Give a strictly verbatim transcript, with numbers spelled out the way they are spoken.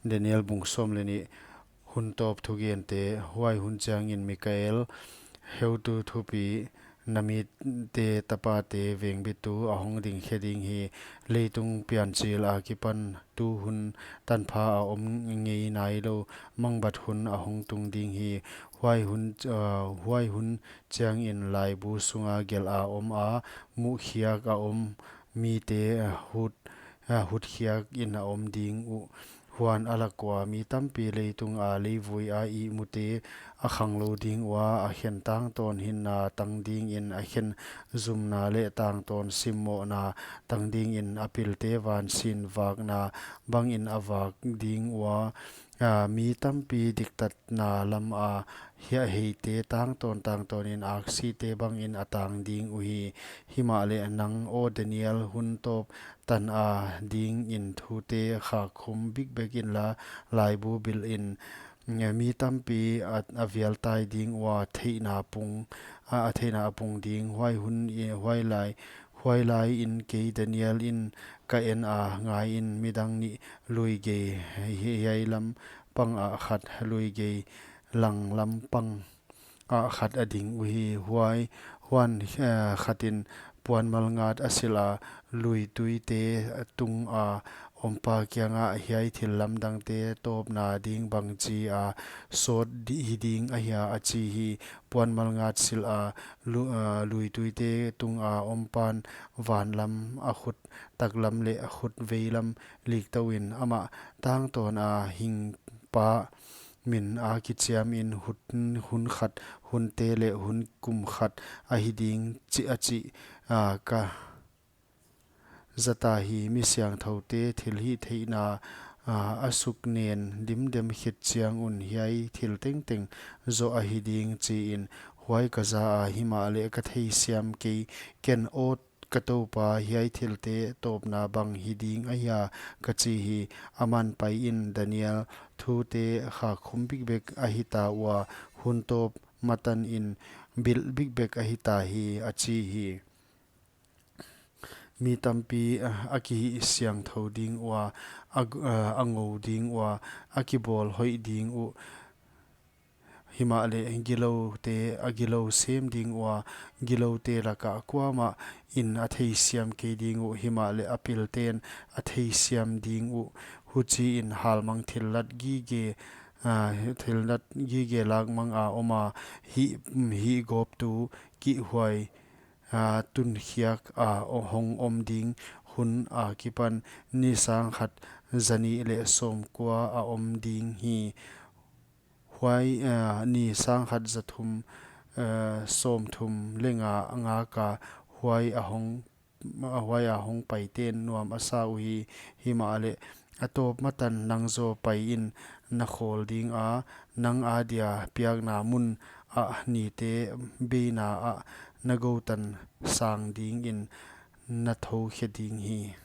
Daniel bung sawm leh nih. Hun tawp thugente. Huai hun chiangin Mikael, heutu thupi, na mite tapate vengbitu a hong dingkhe ding hi. Leitung pianchil akipan tu hun tanpha a om ngei nailou mangbat hun a hong tung ding hi. Huai hun, ah, huai hun chiangin laibu sunga gelh a om a, muhkhiak a om mite, ah, hut, ah, hutkhiakin a om ding uh. Huan a lak ua mi tampi leitunga leivui a ihmute a khanglou ding ua, a khen tangtawn hinna tang dingin, a khen zumna leh tangtawn simmohna tang dingin, a pilte vansin vakna bangin a vak ding ua, ah, mi tampi diktatna lama hiah heite tangtawn tangtawnin aksite bangin a tang ding uhi. Himahleh nang aw Daniel, hun tawp tana dingin thute khakkhum bikbek inla, laibu bilh in. Mi tampi a, a vialtai ding ua, theihna pung, a, a theihna a pung ding. Huai hun i, huai lai, huai laiin kei Daniel in ka en a, ngaiin, midang nih luigei hi, hiai lam panga khat, luigei lang lam pang a khat a ding uhi. Huai, huan, eh, khatin puanmalngat a silh a, luituite tunga ompa kiangah, hiai thil lamdangte tawpna ding bangchia sawt di, hi ding ahia, a chi hi. Puanmalngat silh a, lu, eh, luituite tunga ompan vanlam a khut taklam leh a khut veilam liktouin, amah tangtawna hingpa min a kichiamin, hun, hun khat, hunte leh hun kum khat ahi ding chih a chih, ah, ka zata hi. Mi siangthoute thilhihtheihna, ah, a suk nen dimdem khit chiang un hiai thil tengteng zoh ahi ding chiin, huai ka za a. Himahleh ka theisiam kei, ken aw ka Toupa, hiai thilte tawpna bang hi ding ahia, ka chi hi. Aman, paiin, Daniel, thute khakkhum bikbek ahita ua, hun tawp matanin bilh bikbek ahita hi, a chi hi. Mi tampi, ah, a kihihsiangthou ding ua, a, ah, a ngou ding ua, a kibawl hoih ding uh. Himahleh giloute a gilou sem ding ua, giloute laka kuamahin a theisiam kei ding uh, himahleh a pilten a theisiam ding uh. Huchiin halmang thillat gige, ah, thillat gige lakmanga oma, hih, hihgawptu kihhuai, ah, tunkhiak a hong om ding hun akipan ni sangkhat zanih leh sawmkua a om ding hi. Huai, eh, ni sangkhat zathum, eh, sawmthum leh nga ngaka huai a hong, huai a hong paiten nuam a sa uhi. Himahleh a tawp matan nang zaw paiin na khawl dinga, nang adia piakna mun ah nite beina ah na goutan sang dingin na thou khe ding hi.